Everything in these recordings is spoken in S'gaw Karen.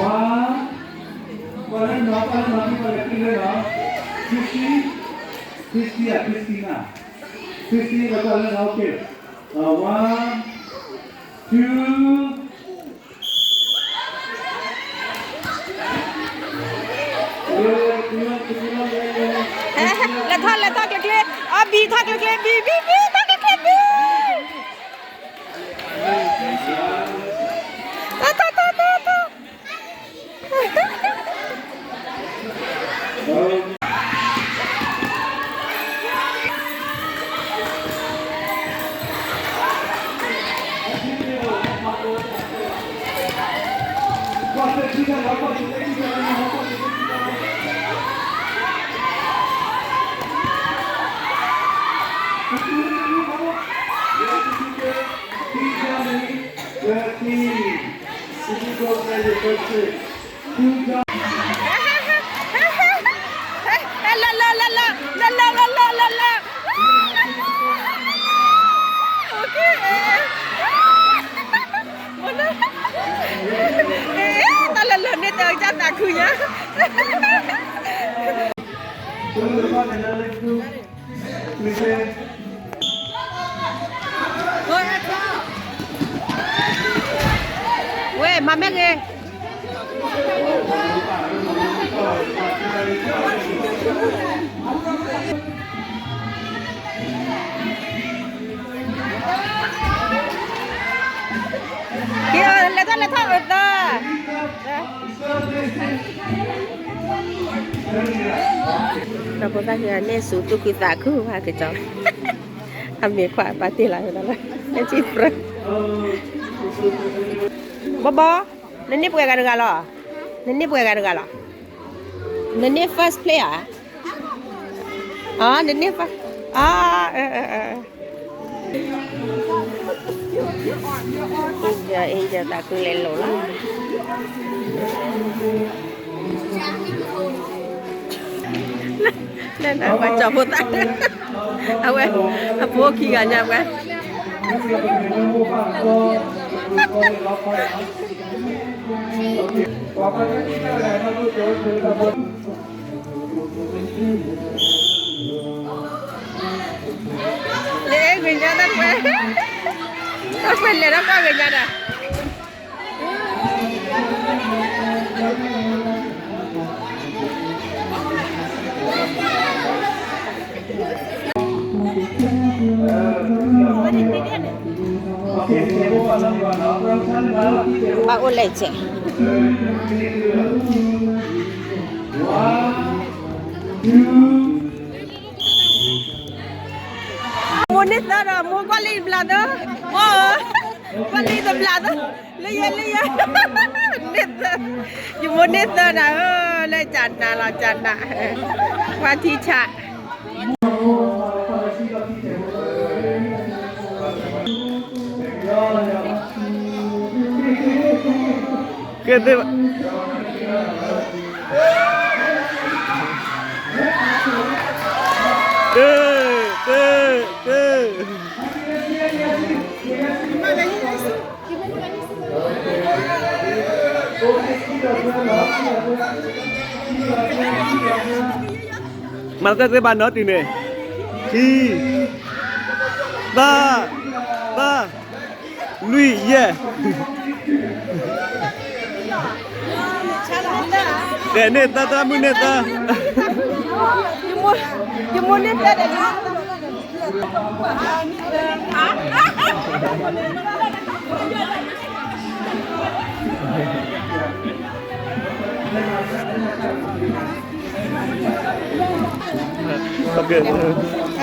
One, ကွၢ်လၢနီၤ, ကွၢ်လၢနီၤ, ကွၢ်လၢနီၤ, Christy, Christy ဧါ, Christina, Christy ကွၢ်လၢနီၤ, okay, one, two, လဲၤထီၣ် လဲၤထီၣ်ကျဲကျဲ, အီ ဘံထီၣ်ကျဲကျဲ, ဘံ ဘံ ဘံ ထီၣ်ကျဲကျဲ, ဘံ, ထီၣ် ထီၣ် ထီၣ် ထီၣ် ထီၣ်. လၢလၢလၢလၢ, လၢလၢလၢလၢလၢလၢ, okay, တၢ်လၢလၢန့ၣ် တၢ်ကစၢ်သးခုညါ. ဝဲ မၤမဲာ်ဂ့ၤ. က့ၤ လဲၤထီၣ် လဲၤထီၣ် အၢသၢ ဒီးဖိသၣ်ခံဂၤန့ၣ် စူၤသူၣ်ခုသးခုဘၣ်ကစီၤ, အမ့ၢ်ခွါပာ်တ့ၢ်လီၤလၢ အဲၣ်ဆံပြၢ, ဘီဘီ, နန့ၢ်ပှဲၤဂၤတဂၤလီၤ, နန့ၢ်ပှဲၤဂၤတဂၤလီၤ, နန့ၢ် first place ဧါ, အ နန့ၢ် first, အ Angel, Angel သးခုလဲၤလိာ်လီၤ. လၢနပှၤကၠီဖိသၣ်, အဝဲ အဖိခံဂၤညါပှၤ လၢအဲၣ်ဂ့ၤညါတၢ်ကွဲ, တၢ်ကွဲလဲၤထီၣ်ကွၢ်ဂ့ၤညါဒီး ဘၣ်အိၣ်လဲၣ်စဲး, မိၢ်န့ၢ်သၢဒီး မိၢ်ကွၢ်လံတဘျီသၢ, မိၢ်ဧၢ, ကွၢ်လံတဘျီသၢ, လၢယဲ လၢယဲ, န့ၢ်သၢ, ယမိၢ်န့ၢ်သၢနၤဧၢ, လၢကနးလီၤကနး, ပှၤထံဆး ကဲသ့ဘၣ်, တၢ်, တၢ်, တၢ်. မၤသၢသ့ဘၣ်နီတံၢ်န့ၣ်, ခံ, သၢ, သၢ, လွံၢ်, ယဲၢ်. ကဲန့ၢ်သၢ သၢမုၢ်န့ၢ်သၢ, ယမိၢ်န့ၢ်သၢဒီး Okay.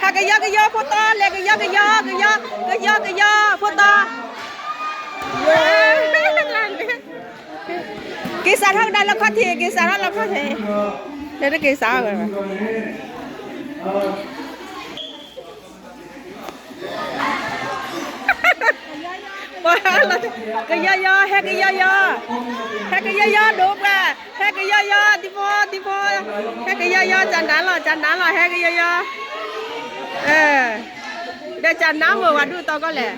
ဟဲကယီကယီဖိသီ လဲၤကယီကယီ ကယီ ကယီကယီဖိသီ က့ၤစးထီၣ်ကဒါလၢခီၣ်ထံး က့ၤစးထီၣ်လၢခီၣ်ထံး လၢတက့ၤစးဝဲ ပှၤလီၤ ကယီယီ ဟဲကယီယီ ဟဲကယီယီ ဒိပှၤ ဟဲကယီယီ ဒံဖိ ဒံဖိ ဟဲကယီယီ ကနါလီၤ ကနါလီၤ ဟဲကယီယီ ဒီးကနါမ့ၢ်ဝဲဒူၣ်တီကီၢ်လဲၣ်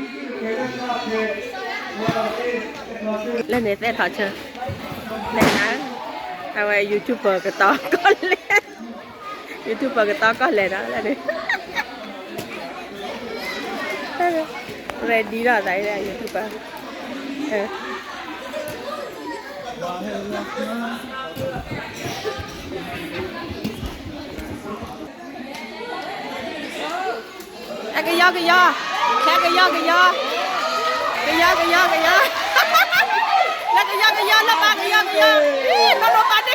လၢန့ၣ်သဲထီၣ်ဆၢ လဲၤနၤ အဝဲ YouTuber ကတီကီၢ်လဲၣ် YouTuber ကတီကီၢ်လဲၣ်ဒီး လၢန့ၣ် ready လီၤသး YouTuber ဟဲကယီကယီ ဟဲကယီကယီ ကယီကယီကယီ လၢကယီကယီ လၢပၢ်ကယီကယီ နီၢ်နီၢ်ပၢ်န့ၢ်ခံ နီၢ်နီၢ်ပၢ်န့ၢ်ခံ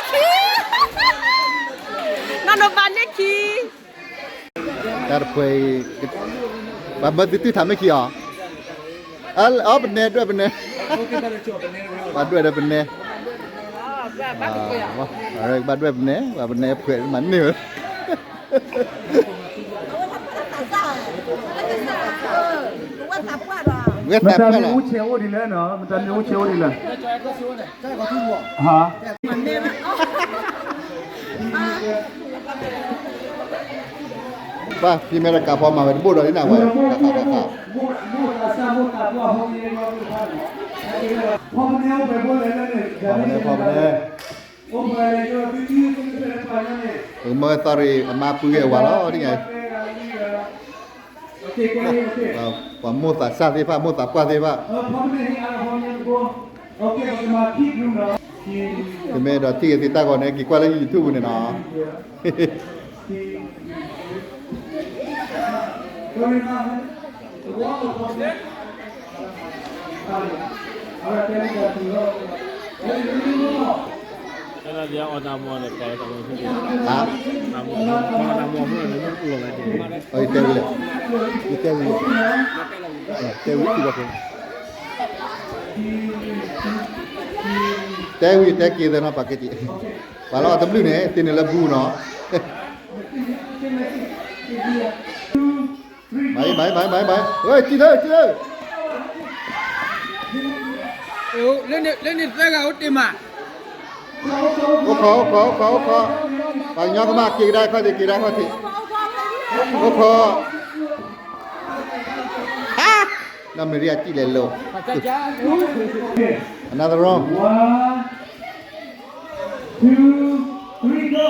တၢ်တဖှဲအံၤ ပှၤမၢသုတုၤထးမ့ၢ်ခံအီၤ အီ ပနဲဒွဲၣ်ပနဲ ပှၤဒွဲၣ်ဒီးပနဲ ဘၣ်ဒွဲၣ်ပနဲ ပှၤပနဲဖှဲးမၤန့ၢ်ဝဲ ဝဲသးပှၢ်လီၤ မတၤမ့ၢ်အိၣ်ဆဲးအိၣ်ဒ်လဲၣ်နီၤ မတၤမ့ၢ်အိၣ်ဆဲးအိၣ်ဒ်လဲၣ် ဟါ ပၢ် ဖံမဲရကၤဖီမၤဝဲတဘိၣ်ဒီးလံနၤဝဲ တခါခါခါ ဖီမနဲ ဖီမနဲ ပကမၢသီရံၣ် အမါပုၢ်ဂဲၤဝၤလီၤ ဒ်ညါ ပှၤမိၢ်သးစၢ်သ့ၣ်တဖၣ် မိၢ်သးပှၢ်သ့ၣ်တဖၣ် တမ့ၢ်ဒီးထံၣ်က့ၤသုတၢ်ဂီၤန့ၣ် က့ၤကွၢ်လၢ YouTube န့ၣ်နီၤ တဲဝံၤ တဲဝံၤ တဲဝံၤ တဲဝံၤ တဲဝံၤ တဲက့ၤသနီၤ ပာ်က့ၤတံၢ် ပာ်လီၤအီၤတဘျုးန့ၣ် တ့န့ၣ်လၢဘူးနီၤ မၤအံၤ မၤအံၤ မၤအံၤ မၤအံၤ ဝဲ စံၣ်လၢ စံၣ်လၢ လၢန့ၣ်သၢဂၤအိၣ်တ့ၢ်မး အိၣ်ခိး အိၣ်ခိး အိၣ်ခိး အိၣ်ခိး ပှၤကညီကမၣ်က့ၤကဒါခီၣ်ထံး က့ၤကဒါခီၣ်ထံး အိၣ်ခိး ဟါ နီၢ်မ့ရံအစံၣ်လဲၤလိၤ another round two three go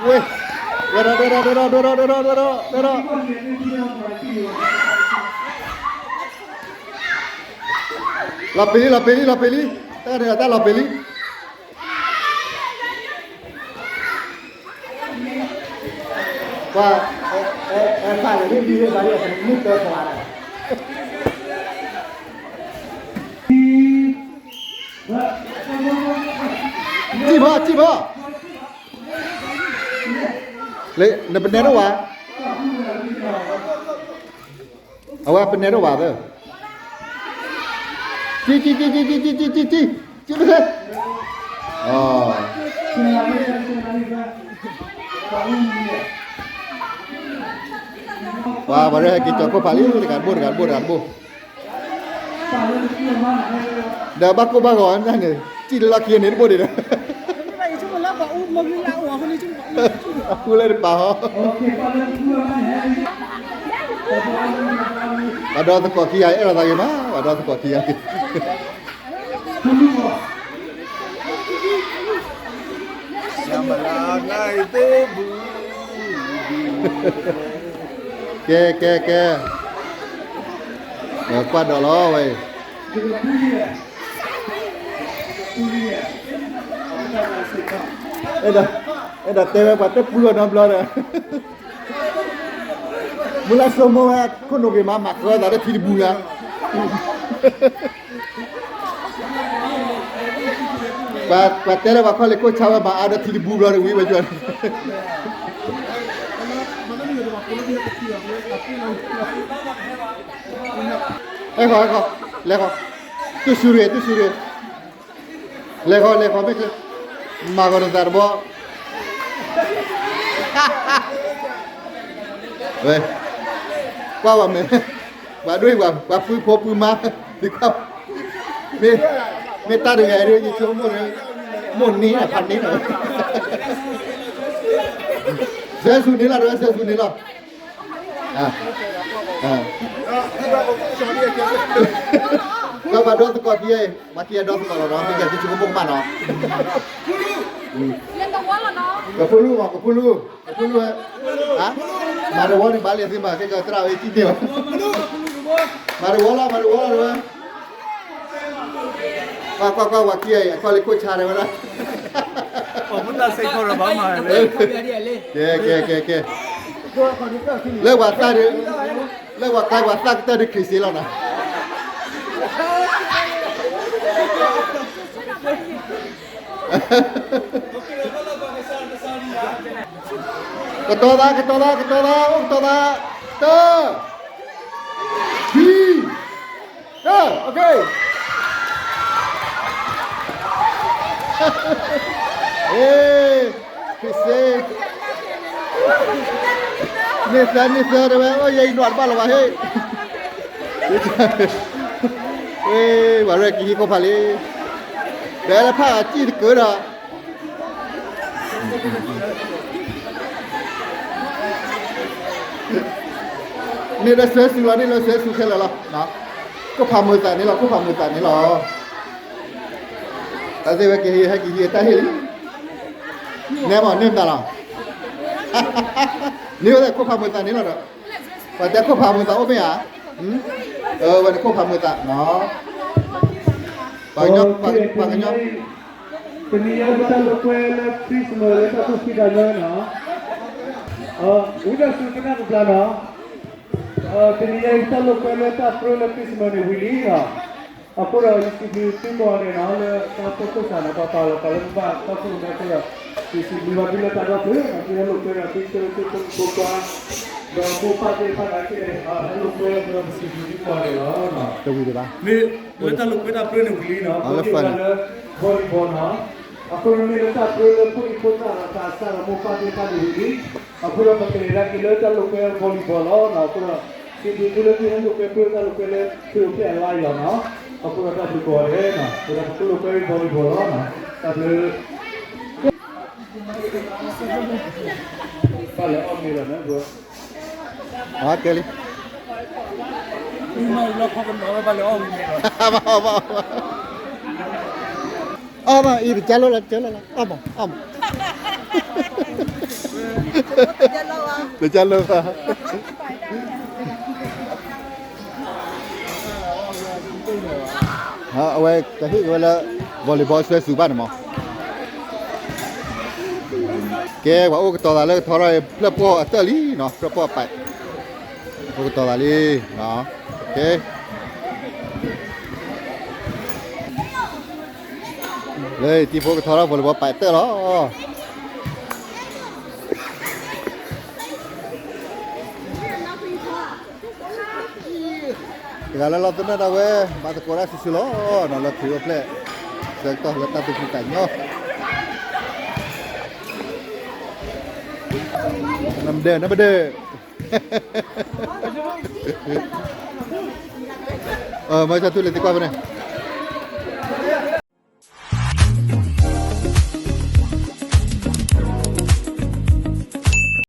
ဝဲ ဒိၣ်ထီၣ် ဒိၣ်ထီၣ် ဒိၣ်ထီၣ် ဒိၣ်ထီၣ် ဒိၣ်ထီၣ် ဒိၣ်ထီၣ် ဒိၣ်ထီၣ် ဒိၣ်ထီၣ် လီၤပ့ၤလံ လီၤပ့ၤလံ လီၤပ့ၤလံ, တၢ်တဂၤတၢ်လီၤပ့ၤလံ, ပှၤ, အဲ, အဲ, ဖးလၢမ့ၢ်ဘံၣ်ဟ့ၣ်ဘါလံ မ့ၢ်တၢ်ဖးလီၤ, စံၣ်ဖီ စံၣ်ဖီ, လၢ နပနဲတအိၣ်ဘၣ်, အဝဲပနဲတအိၣ်ဘၣ်သၢ, စံၣ် စံၣ် စံၣ် စံၣ် စံၣ် စံၣ် စံၣ် စံၣ် စံၣ် စံၣ် စံၣ် ပှၤ ပှၤရဲၣ်ဟဲက့ၤကၠီၤခိၣ်ဖးလံ တဂၤတဘိ တဂၤတဘိ တဂၤတဘိ, ဒီးဘၣ်ကိၢ်ဘၣ်ဂီၤန့ၣ် စံၣ်လၢလီၢ်ခံန့ၣ်တဘိဒံးဒီး, အဃိလၢတပာ်ဟီ, ပှၤဒီသကိးခံဂၤ အဲၣ်လိာ်သးဂ့ၤမး ပှၤဒီသကိးခံဂၤ, ကဲ ကဲ ကဲ, ကွၢ်ဒီးလီၤဝဲအံၤ, အဲၣ်ဒိး, အဲၣ်ဒိးတဲဝဲပှၤတပူၤအီၤနီတဘျီဒီး, မုၢ်လၢ်ဆိကမိၣ်ဝဲ ခိၣ်နူာ်ဂ့ၤမး မၤဃၢသးလၢထံတပူၤညါ ပှၤတဲလၢပှၤခီၣ်လ့ၣ်ခိၣ်ဆါဝဲ မၤအါဒီးထံတပူၤဘျီန့ၣ် ဝံၤဝဲယွၤန့ၣ်, ဟဲဃီၤ ဟဲဃီၤ, လဲၤဃီၤ, တုၤဆူရ့ၣ် တုၤဆူရ့ၣ်, လဲၤဃီၤ လဲၤဃီၤ မ့ၢ်က့ၤ, မၤဂီၤတသးတဘီ, ဝဲ, ကွၢ်ဝဲမ့ၢ်, ပှၤဒွဲၣ်ပှၤ ပှၤပုၢ်ဖိပုၢ်မါ, ဒ်ကွၢ်, မ့ၢ်, မ့ၢ်တၢ်တဂၤဒ်ယဆိကမိၣ်န့ၣ်, မိၢ်န့ၢ်ဖးန့ၢ်လီၤ, စဲစူၤန့ၣ်လီၤ တဝဲ စဲစူၤန့ၣ်လီၤ, ကွၢ်ပှၤဒီသကိးခံဂၤအံၤ ပှၤခံဂၤဒီသကိးလီၤဒီး မ့ၢ်ကဲသုဆိကမိၣ်ကမၣ်နီၤ, ကဖိလူမး ကဖိလူ, ကဖိလူ, မၤတဝီန့ၣ် ဘၣ်လံသုမၤ ကဲကသရၣ်ဝဲကံၣ်န့ၢ်ဘၣ်, မၤတဝီလီၤ မၤတဝီလီၤတဝဲ ကွၢ်ကွၢ်ကွၢ် ပှၤခံဂၤအံၤ အခီၣ်လ့ၣ်ခိၣ်ဆါတဲဝဲဒၣ်, ကဲကဲကဲကဲ, လၢပှၤသၣ်ဒုး, လၢပှၤကျါပှၤသၣ်ကတၢၢ်ဒုးခရံာ်စ့လီၤနီၤ ကတီၤသး ကတီၤသး ကတီၤသး အိၣ်ကတီၤသး, တၢ, ခံ, တၢ, ခရံာ်စ့, န့ၢ်သၢ န့ၢ်သၢတဲဝဲ အိၣ်ယဲအံၤနွံတဘၣ်လၢၤဘၣ်ဟ့ၣ်, ဝဲရဲၣ်ကဟံးခိၣ်ဖးလံ, ဒီးလၢဖးအစံၣ်တကၢဒီး န့ၣ်လၢစဲစူၤလီၤ န့ၣ်လၢစဲစူၤခဲလၢာ်လီၤ, ခိၣ်ဖးမုာ်သးန့ၣ်လီၤ ခိၣ်ဖးမုာ်သးန့ၣ်လီၤ, တၢ်သ့ၣ်ဝဲကဟဲက့ၤဟံးတၢ်ဟ့ၣ်လံ, နဲမးန့ၢ်မတၤလီၤ, န့ၣ်ဝဲခိၣ်ဖးမုာ်သးန့ၣ်လီၤဒီး, ပှၤတဲခိၣ်ဖးမုာ်သးအိၣ်မ့ၢ်ဧါ, ဝဲန့ၣ်ခိၣ်ဖးမုာ်သးနီၤ, ပှၤကညီ, ပှၤကညီ တနံၤညါပတၢ်လိာ်ကွဲလၢ Christmas လၢတၢ်ကူၣ်သံတၢ်ညီနီၤ, ဝံသးစူၤကနၣ်တဘျီနီၤ, တနံၤညါအံၤပတၢ်လိာ်ကွဲလၢတၢ်ပြၢလၢ Christmas န့ၣ်ဝံၤလံနီၤ, အဃိဒီးယစံးဘျုးသုကိးဂၤဒဲးနီၤ လၢတၢ်ဖီခိၣ်စးနီၤ ပှၤပာ်လီၤပာ်လၢပဘၣ်တၢ်ဖီခိၣ်န့ၣ်အဃိဒီး, ယစံးဘျုးဘၣ်သုလၢတၢ်ဒီဖျၢၣ်နီၤ သုဟဲလိာ်ကွဲဒီးသုကၢသုဖိမုၣ်ဖိခွါ ဒီးမိၢ်ပၢ်သ့ၣ်တဖၣ်နာ်က့န့ၣ် ဟဲလိာ်ကွဲဒီးပစံးဘျုးသုကိးဂၤဒဲးလီၤ. တဝံၤဒံးဘၣ်, မ့ၢ်လၢတၢ်လိာ်ကွဲတၢ်ပြၢန့ၣ်ဝံၤလံနီၤ ပအိၣ်ဘၣ်လၢ volleyball နီၤ, အဃိန့ၣ်မ့ၢ်လၢတၢ်ပြၢလၢဖိဒံဖိသၣ်ဒီးသးစၢ်ဒီးမိၢ်ပၢ်သ့ၣ်တဖၣ်န့ၣ်ဝံၤလံ, အဃိဒီးပကလဲၤဒၣ်က့ၤလၢတၢ်လိာ်ကွဲ volleyball လီၤနီၤ, အဃိဒီး စံးဘျုးသုလၢသုဟဲလိာ်ကွဲပြၢတၢ်လိာ်ကွဲလၢသုအိၣ်ဖျဲၣ်အလါအံၤလီၤနီၤ, အဃိဒီးတၢ်ဘျုးကိးဂၤဒဲးနီၤ, အဃိဒီးပကလိာ်ကွဲ volleyball လီၤနီၤ, တၢ်ဘျုး ဘၣ်လဲၤအီၣ်မ့ၤလီၤနီၤ, အတဲလံ, ဘၣ်အီၣ်ဘၣ်အီၣ်ဘၣ်, အီၣ်ဘၣ်အံၤ တကၢလိာ်လီၤ တကၢလိာ်လီၤ အီၣ်မး အီၣ်မး, တကၢလိာ်ဘၣ် အဝဲကဟ့ၣ်က့ၤဝဲလၢ volleyball ဆွဲစုာ်ဘၣ်န့ၣ်မး. ကဲ ပှၤအိၣ်ကတီၤသးလၢကထီထီၣ်အံၤ ဖျၢၣ်ပီၢ်အတၢၢ်လံနီၤ, ဖျၢၣ်ပီၢ်အပာ်, အိၣ်ကတီၤသးလံ. ကဲ လၢတံၤဖိကထီထီၣ် volleyball ပာ်တၢၢ်လီၤ. တဂၤလၢလီၤသနၢၣ်ဒၣ်ဝဲ ဘၣ်သကိးတၢ်စုာ်စုာ်လီၤနီၤ, လၢခရံာ်အိၣ်ဖျဲၣ် ဆၢကတီၢ်လၢတၢ်သူၣ်ဖှံသးညီ, နမဒၢ နမဒၢ မၤဆါထူလဲၤသံကွၢ်ဖဲန့ၣ်